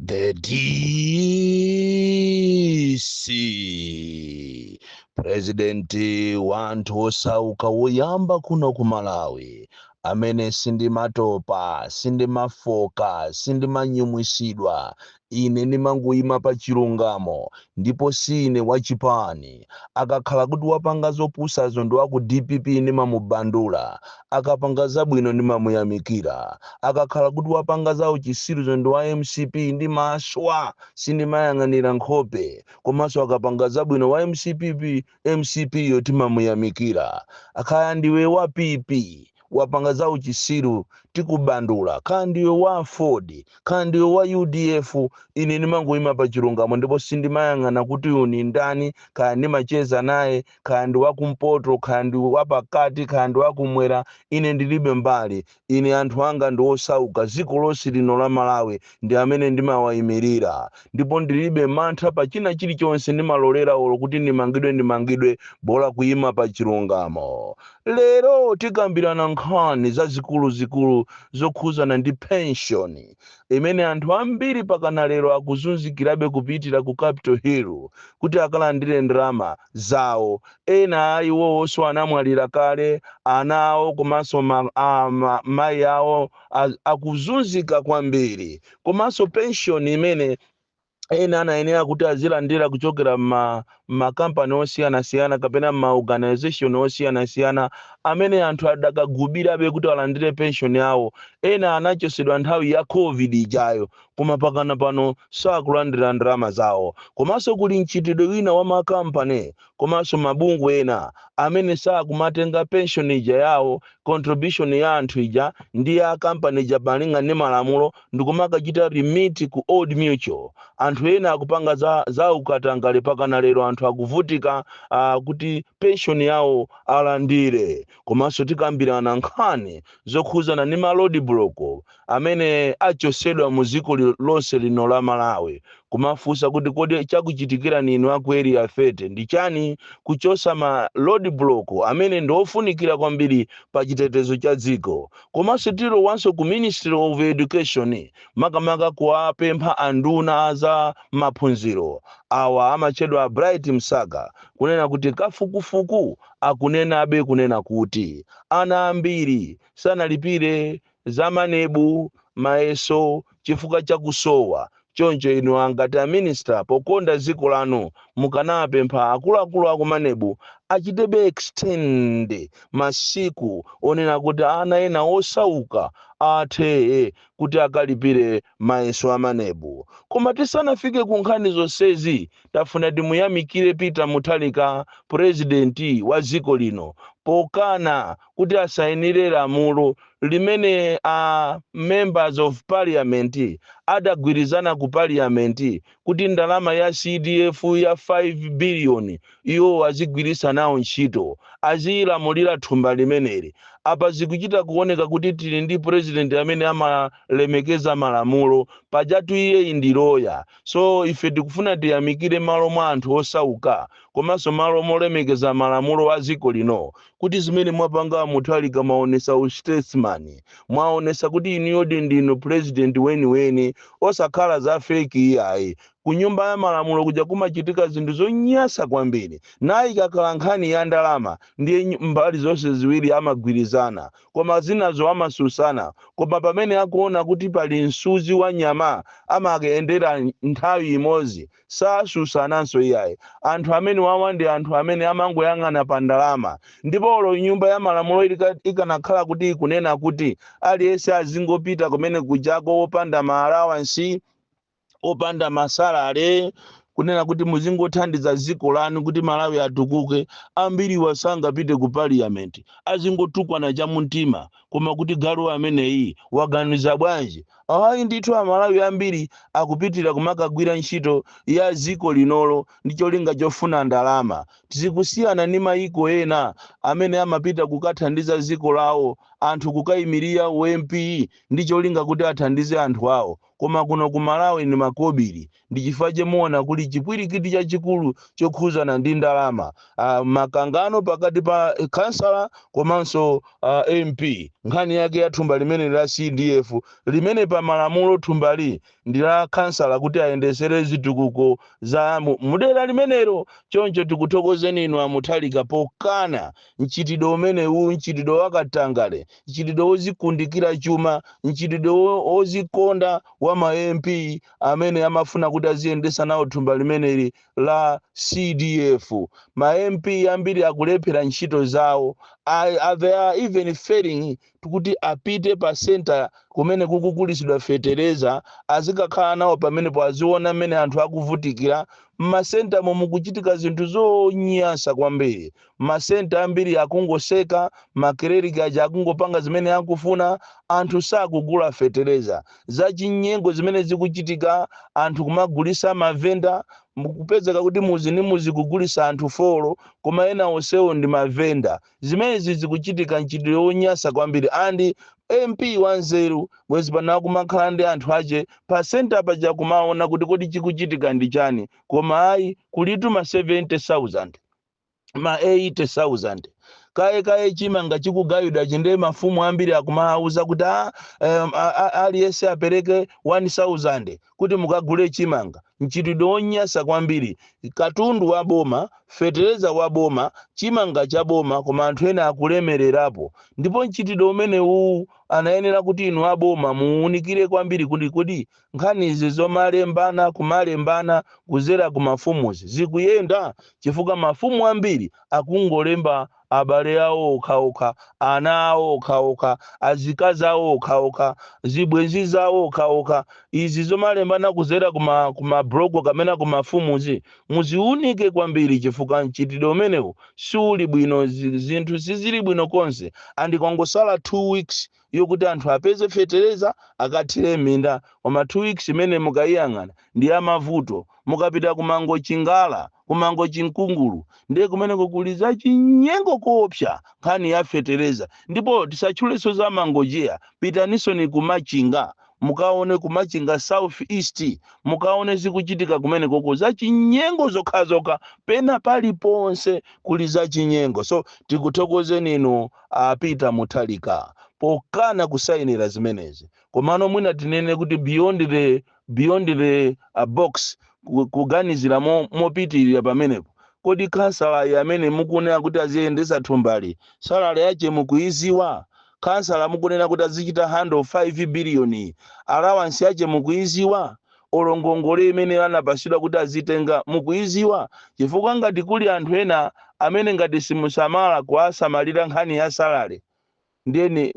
The DC, President wa anthu osauka woyamba kuno ku Malawi, amene sindimatopa, sindimafoka, sindimanyumwisidwa. Ine ndimangoyima pa chilungamo ndipo sine wachipani. Akakhala kuti wapanga zopusazo ndi waku DPP, ndimamubandula. Akapanga zabwino, ndimamuyamikira. Akakhala kuti wapanga zawo chisiruzo ndi wa MCP, ndimaswa, sindimayang'anira nkhope. Komanso akapanga zabwino wa MCP, MCP yo timamuyamikira. Akaya ndiwe wa PP, wapanga za uchisiru, tikubandula. Kaya ndiwe wa Aford, kaya ndiwe wa UDF, ine ndimangoyima pa chilungamo ndipo sindimayang'ana kuti uyu ni ndani, kaya ndimacheza naye, kaya ndi wakumpoto, kaya ndi wapakati, kaya ndi wakumwera. Ine ndilibe mbali. Ine anthu anga ndi osauka, dziko lonse lino la Malawi ndi amene ndimawayimirira, ndipo ndilibe mantha pa china chilichonse. Ndimalolera olo kuti ndimangidwe, ndimangidwe, bola kuyima pa chilungamo. Lero tikambirana nkhani zazikuluzikulu zokhuzana ndi pension imene anthu ambiri pakana lero akuzunzikirabe kupitira ku Capitol Hill kuti akalandire ndalama zawo. Ena iwowonso anamwalira kale, ana awo komanso mayi awo akuzunzika kwambiri. Komanso pension imene ena anayenera kuti azilandira kuchokera ma makampani osiyanasiyana kapena ma organization osiyanasiyana amene anthu adakagubirabe kuti alandire pension yawo, ena anachosedwa nthawi ya COVID ijayo, koma pakana pano sakulandira ndalama zawo. Komanso kuli mchitidwe wina wa makampani komanso mabungwe ena amene sakumatenga pension ija yawo, contribution ya anthu ija ndi ya kampani ija malinga ndi malamulo, ndikumakachita remit ku Old Mutual. Anthu ena akupanga za ukatangale. Pakana lero anthu akuvutika kuti pension yawo alandire. Komanso tikambirana nkhani zokhuzana ndi ma road block amene achosedwa mu dziko lonse lino la Malawi, kumafunsa kuti kodi chakuchitikira ninu aku Area 30 ndi chani, kuchosa ma road block amene ndi ofunikira kwambiri pa chitetezo cha dziko. Komanso tilowanso ku Ministry of Education, makamaka kuwapempha anduna za maphunziro awa amatchedwa Bright Msaka kunena kuti kafukufuku akunenabe kunena kuti ana ambiri sanalipire za MANEB mayeso chifukwa chakusowa. Choncho inu angati a minister, pokonda dziko lanu, mukanapempha akuluakulu aku MANEB achitebe extend masiku onena kuti ana ena osauka athe kuti akalipire mayeso a MANEB. Koma tisanafike ku nkhani zonsezi, tafuna timuyamikire Peter Mutharika, purezidenti wa dziko lino, pokana kuti asayinire lamulo limene a members of parliament adagwirizana ku parliament kuti ndalama ya CDF ya 5 billion iwo azigwiritsa nawo ntchito, azilamulira thumba limeneli. Apa zikuchita kuoneka kuti tili ndi president amene amalemekeza malamulo. Pajatu iye ndi loya. So ife tikufuna tiyamikire malo mwa anthu osauka komanso malo molemekeza malamulo a dziko lino kuti zimene mwapanga Mutharika, mwaonesa ustatesman, mwaonesa kuti inuyodi ndinu president weniweni, osakhala za fake iyayi. Ku Nyumba ya Malamulo kuja kumachitika zinthu zonyasa kwambiri. Nayi ikakhala nkhani ya ndalama, ndiye mbali zonse ziwiri amagwirizana, koma zinazo amasusana. Koma pamene akuona kuti pali msuzi wa nyama, amakayendera nthawi imodzi, sasusananso iyayi. Anthu amene wawa ndi anthu amene amangoyang'ana pa ndalama. Ndipo olo Nyumba ya Malamulo ikanakhala kuti ikunena kuti aliyense azingopita kumene kujako wopanda ma allowance, opanda ma salary, kunena kuti muzingothandiza dziko lanu kuti Malawi atukuke, ambiri wasangapite ku parliament, azingotukwana chamumtima, koma kuti galu ameneyi waganiza bwanji? Ayi ndithu, Amalawi ambiri akupitira kumakagwira ntchito ya dziko linolo ndi cholinga chofuna ndalama. Tizikusiyana ndi mayiko ena amene amapita kukathandiza dziko lawo, anthu kukayimirira uMP ndi cholinga kuti athandize anthu awo. Koma kuno ku Malawi ndi makobiri. Ndi chifukwa chemuona kuli chipwirikiti chachikulu chokhuzana ndi ndalama, makangano pakati pa kansala komanso MP, nkhani yake ya thumba limene la CDF limene. pa malamulo thumbali ndi la kansala kuti ayendesere zitukuko za mudera limenelo. Choncho tikuthokozeni inu a Mutharika pokana mchitidwe umenewu, mchitidwe wakatangale, mchitidwe wozikundikira chuma, mchitidwe wozikonda wa ma MP amene amafuna kuti aziyendesa nawo thumba limeneli la CDF. Ma MP ambiri akulephera ntchito zawo. They are even failing kuti apite pa center kumene kukugulisidwa fetereza, azikakhala nawo pamenepo, aziona mmene anthu akuvutikira. Mmasentamo mukuchitika zinthu zonyasa kwambiri. Masenta ambiri akungoseka, makereriki aja akungopanga zimene akufuna, anthu sakugula fetereza. Zachinyengo zimene zikuchitika, anthu kumagulisa mavenda, mukupezeka kuti muzi ndi muzi kugulisa anthu 4, koma ena onsewo ndi mavenda. Zimenezi zikuchitika, mchitidwe wonyasa kwambiri. And MP wanzeru bwezi pano kumakhala ndi anthu ache pa center paja, kumaona kuti kodi chikuchitika ndi chani. Koma ayi, kulitu ma 70,000, ma 80,000 kaye kaye chimanga chikugawidwa chinde, mafumu ambiri akumawuza kuti aliyense apereke 1000 kuti mukagule chimanga. Mchitidwe wonyasa kwambiri. Katundu wa boma, fetereza wa boma, chimanga cha boma, koma anthu ena akulemererapo. Ndipo mchitidwe umene uwu anayenera kuti inu aboma muwunikire kwambiri kuti kodi nkhani izi zomalembana, kumalembana kuzera ku mafumuzi zikuyenda, chifukwa mafumu ambiri akungolemba abale awo okhaokha, ana awo okhaokha, azikazi awo okhaokha, zibwenzi zawo okhaokha. Izi zomalembana kuzera kuma block kamena kumafumuzi muziunike kwambiri, chifukwa mchitidwe umenewu siuli bwino. Zinthu sizili bwino konse. And kwangosala 2 weeks yokuti anthu apeze fetereza akathire minda, koma 2 weeks imene mukayiyang'ana ndi yamavuto. Mukapita kumango Chingala, kumango Chinkungulu, ndiye kumeneko kuli za chinyengo koopsa, nkhani ya fetereza. Ndipo tisatchulenso za Mangojiya, pitaninso ni kumachinga, mukaone kumachinga South East, mukaone zikuchitika kumene koko, za chinyengo zokhazokha. Pena paliponse kuli za chinyengo. So tikuthokozeni inu a Peter Mutharika pokana kusayinira zimenezi. Komano mwina tinene kuti beyond the box, kuganizira mopitirira pamenepo, kodi kansala amene mukunena kuti aziyendesa thumbali, salary yache mukuiziwa? Kansala mukunena kuti azichita handle 5 billion, allowance yache mukuiziwa? Olo ngongole imene anapasidwa kuti azitenga mukuiziwa? Chifukwa ngati kuli anthu ena amene ngati simusamala kuwasamalira nkhani ya salary, ndiyeni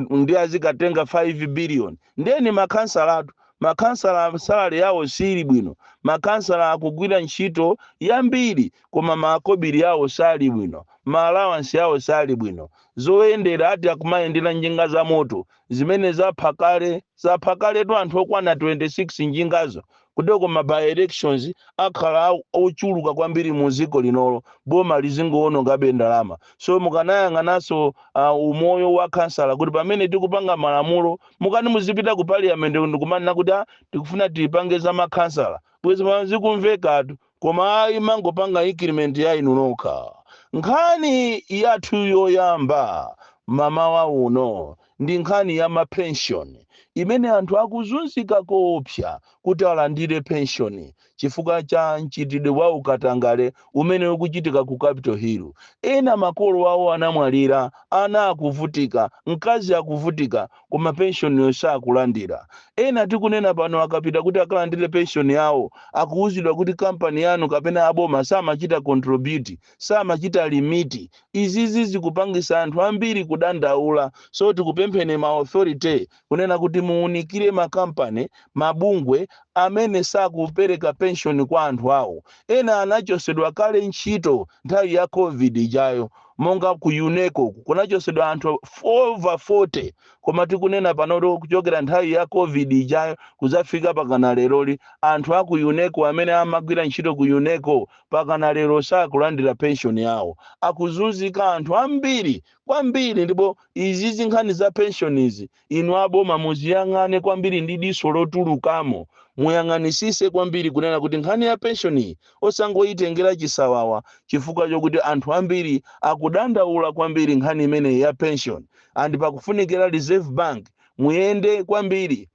ndi azikatenga 5 billion, ndiyeni makhansalatu. Makhansala salary yawo sili bwino. Makhansala akugwira ntchito yambiri, koma makobiri yawo sali bwino, ma allowance yawo sali bwino. Zoyendera ati akumayendera njinga za moto zimene zaphakale, zaphakaletu anthu okwana 26 njingazo. Kuteko ma by elections akhala ochuluka kwambiri mu dziko linolo, boma lizingoonongabe ndalama. So mukanayang'ananso umoyo wa kansala, kuti pamene tikupanga malamulo, mukani muzipita ku parliament ndikumanena kuti tikufuna tipange za makhansala, bwezi zikumvekatu. Koma ayi, mangopanga increment ya inu nokha. Nkhani yathu yoyamba mamawa uno ndi nkhani ya mapension, imene anthu akuzunzika koopsa kuti alandire pension chifukwa cha mchitidwe wa ukatangale umene ukuchitika ku Capitol Hill. Ena makolo awo anamwalira, ana akuvutika, mkazi akuvutika, koma pension yonse akulandira. Ena tikunena pano akapita kuti akalandire pension yawo, akuwuzidwa kuti kampani yanu kapena aboma samachita contribute, samachita remit. Izizi zikupangisa anthu ambiri kudandaula. So tikupempheni ma authority kunena kuti muunikire makampani, mabungwe amene sakupereka pension kwa anthu awo. Ena anachosedwa kale ntchito nthawi ya COVID ijayo, monga ku UNESCO kunachosedwa anthu over 40, koma tikunena panoto, kuchokera nthawi ya COVID ijayo kuzafika pakana leroli, anthu aku UNESCO amene amagwira ntchito ku UNESCO pakana lero sakulandira pension yawo. Akuzunzika anthu ambiri kwambiri. Ndipo izizi, nkhani za pension izi, inu aboma muziyang'ane kwambiri ndi diso lotulukamo, muyang'anisise kwambiri kunena kuti nkhani ya pension iyi osangoyitengera chisawawa, chifukwa chokuti anthu ambiri akudandaula kwambiri nkhani imeneyi ya pension. And pakufunikira Reserve Bank muyende kwambiri.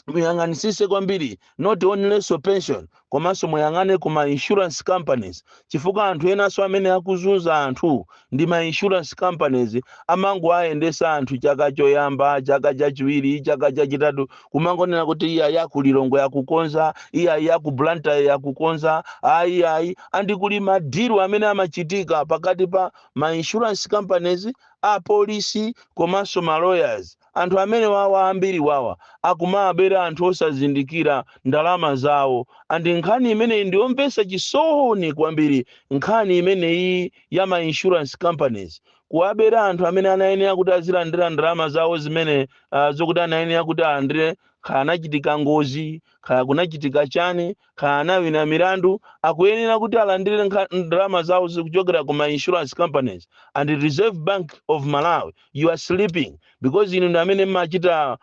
Muyang'anisise kwambiri, not only pension, komanso muyang'ane kuma insurance companies, chifukwa anthu enanso amene akuzunza anthu ndi ma insurance companies. Amangoayendesa anthu chaka choyamba, chaka chachiwiri, chaka chachitatu, kumangonena kuti iya yaku Lilongwe yakukonza, iya yaku Blantyre yakukonza. Ayi, ayi, and kuli ma deal amene amachitika pakati pa ma insurance companies, apolisi komanso ma lawyers. Anthu amene wawa, ambiri wawa akumabera anthu osazindikira ndalama zawo. And nkhani imeneyi ndiyomvetsa chisoni kwambiri, nkhani imeneyi ya ma insurance companies kuwabera anthu amene anayenera kuti azilandira ndalama zawo zimene zokuti anayenera kuti alandire, kaya anachitika ngozi, kaya kunachitika chani, kaya anawina milandu, akuyenera kuti alandire ndalama zawo zikuchokera ku ma insurance companies. And the Reserve Bank of Malawi, you are sleeping, because inu ndi amene mmachita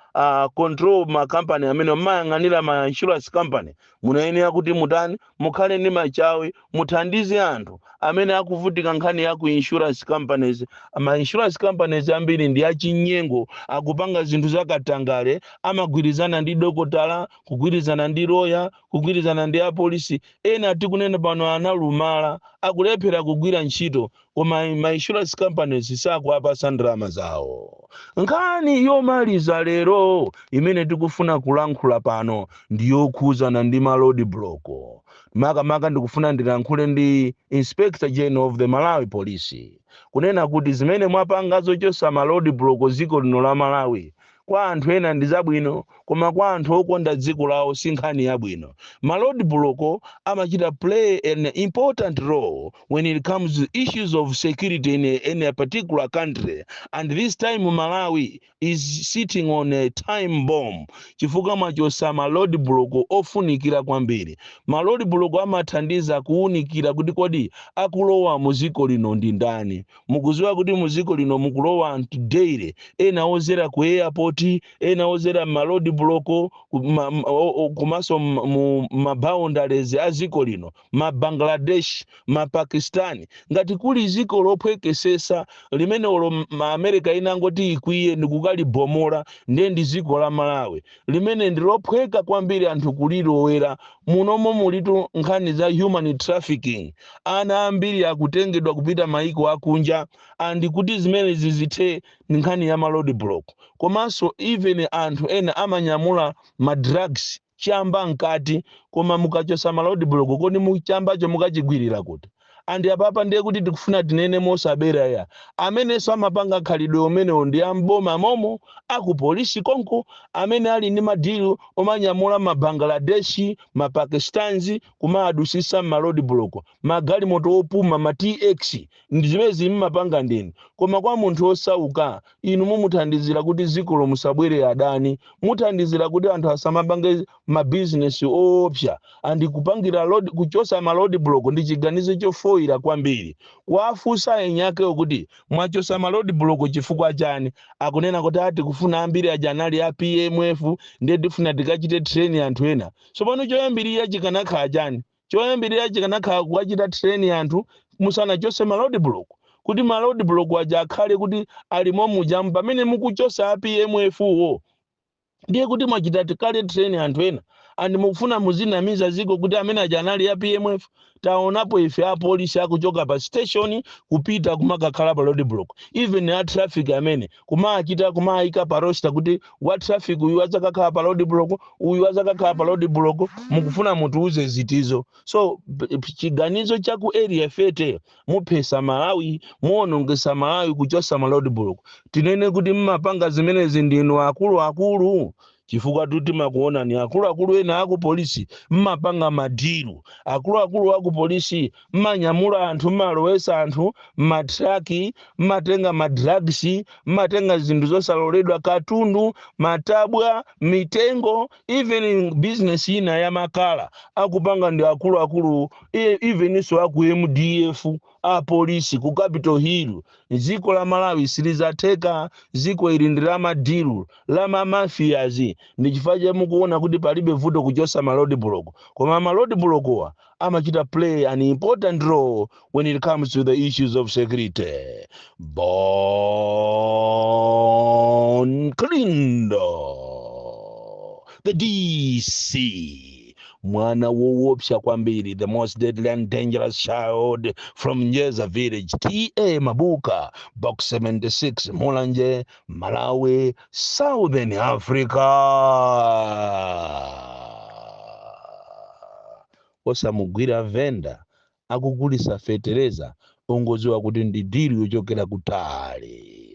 control ma company amene mmayang'anira ma insurance company. Munayenera kuti mutani? Mukhale ndi machawi, muthandize anthu amene akuvutika nkhani ya ku insurance companies. Ma insurance companies ambiri ndi achinyengo, akupanga zinthu zakatangale, amagwirizana ndi dokotala, kugwirizana ndi loya, kugwirizana ndi apolisi. Ena tikunena pano analumala, akulephera kugwira ntchito, koma ma insurance companies sakuapasa ndalama zawo. Nkhani yomaliza lero imene tikufuna kulankhula pano ndiyokhuzana ndi ma road block. Makamaka ndikufuna ndilankhule ndi Inspector General of the Malawi Police, kunena kuti zimene mwapanga zochosa ma road block dziko lino la Malawi, kwa anthu ena ndi zabwino, koma kwa anthu okonda dziko lawo si nkhani yabwino. Ma road block amachita play an important role when it comes to issues of security in a particular country, and this time Malawi is sitting on a time bomb, chifukwa mwachosa ma road block ofunikira kwambiri. Ma road block amathandiza kuwunikira kuti kodi akulowa mu dziko lino ndi ndani. Mukuziwa kuti mu dziko lino mukulowa anthu daily, ena ozera ku airport, ena ozera ma road block, komanso mu ma boundaries a dziko lino, ma Bangladesh, ma Pakistani. Ngati kuli dziko lophwekesesa limene olo ma America inangoti ikwiye ndikukalibomola, ndiye ndi dziko la Malawi, limene ndi lophweka kwambiri anthu kulilowera. Munomo mulitu nkhani za human trafficking, ana ambiri akutengedwa kupita maiko akunja, and kuti zimene zizithe ndi nkhani ya ma road block. Komanso even anthu ena amanyamula ma drugs, chamba mkati, koma mukachosa ma road block, kodi muchambacho mukachigwirira kuti? And apapa ndiye kuti tikufuna tinene mosabera ya, amenenso amapanga khalidwe umenewo ndi amboma momo, akupolisi konko, amene ali ndi ma deal omanyamula ma Bangladeshi, ma Pakistans, kumaadusisa ma road block, magalimoto opuma ma TX, ndi zimene zimmapanga ndeni. Koma kwa munthu osauka, inu mumuthandizira kuti dzikolo musabwere adani, muthandizira kuti anthu asamapange mabizinesi oopsa. And kupangira road, kuchosa ma road block ndi chiganizo chofoyira kwambiri. Kuwafunsa enyakewo kuti mwachosa ma road block chifukwa chani, akunena kuti ati kufuna ambiri aja anali a PMF, ndiye tifuna tikachite train anthu ena. Tsopano choyambirira chikanakhala chani? Choyambirira chikanakhala kukachita train anthu musanachose ma road block, kuti ma road block aja akhale kuti alimo mujamu pamene mukuchosa a PMF wo. Ndiye kuti mwachita tikale train anthu ena, and mukufuna muzinamiza ziko kuti amene aja anali ya PMF. Taonapo ife apolisi akuchoka pa station kupita kumakakhala pa road block, even a traffic amene kumachita kumayika pa roster kuti wa traffic uyu adzakakhala pa road block, uyu adzakakhala pa road block. Mukufuna mutiuze zitizo? So chiganizo cha ku Area 30, muphesa Malawi, muonongesa Malawi kuchosa ma road block. Tinene kuti mmapanga zimenezi ndinu akuluakulu, chifukwa tuti makuona ni akuluakulu ena aku polisi mmapanga ma deal. Akuluakulu aku polisi mmanyamula anthu, mmalowesa anthu mma truck, mmatenga ma drugs, mmatenga zinthu zosaloledwa, katundu, matabwa, mitengo, even business ina ya makala akupanga ndi akuluakulu, even so aku MDF, apolisi ku Capitol Hill. Dziko la Malawi silizatheka. Dziko ili ndi la ma deal, la ma mafias. Ndi chifukwa cha mukuona kuti palibe vuto kuchosa ma road block, koma ma road block wa amachita play an important role when it comes to the issues of security. Bon Kalindo, The DC, mwana woopsa kwambiri, the most deadly and dangerous child from Njeza village, TA Mabuka, Box 76, Mulanje, Malawi, Southern Africa. Osamugwira venda akugulisa fetereza, ongoziwa kuti ndi deal yochokera kutali.